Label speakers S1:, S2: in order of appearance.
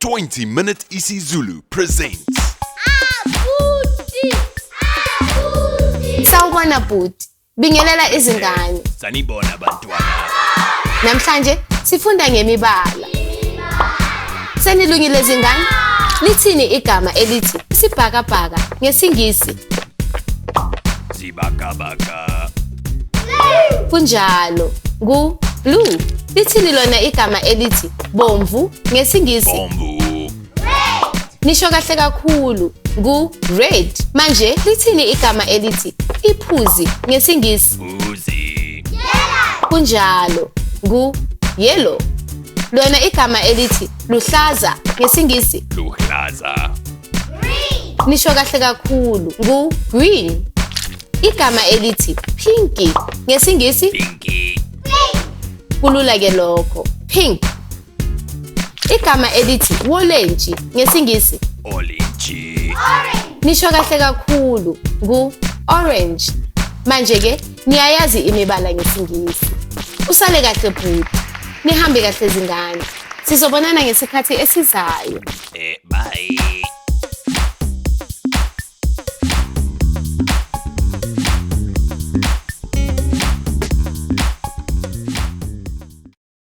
S1: 20 Minute isiZulu presents.
S2: Sawubona bhuti. Bingelela izingane.
S1: Sanibona bantwana.
S2: Namhlanje sifunda ngemibala. Senilungile zingane? Lithini igama elithi isibhakabhaka ngesiNgisi?
S1: Sibhakabhaka.
S2: Kunjalo. Ngu blue. Lithini lona igama elithi bomvu ngesiNgisi?
S1: Bomvu.
S2: Nisho kahle kakhulu. Ngu red. Manje lithini igama elithi iphuzi ngesiNgisi?
S1: Phuzi.
S2: Kunjalo. Ngu yellow. Lona igama elithi luhlaza ngesiNgisi?
S1: Luhlaza.
S2: Nisho kahle kakhulu. Ngu green. Igama elithi pinky ngesiNgisi?
S1: Pinky.
S2: Kulula ke lokho. Pink. Igama elithi wolentshi ngesiNgisi?
S1: Olintshi.
S2: Nisho kahle kakhulu. Ngu orange. Manje ke niyayazi imibala ngesiNgisi. Usale kahle bhuti. Nihambe kahle zingane. Sizobonana ngesikhathi esizayo.
S1: Bye.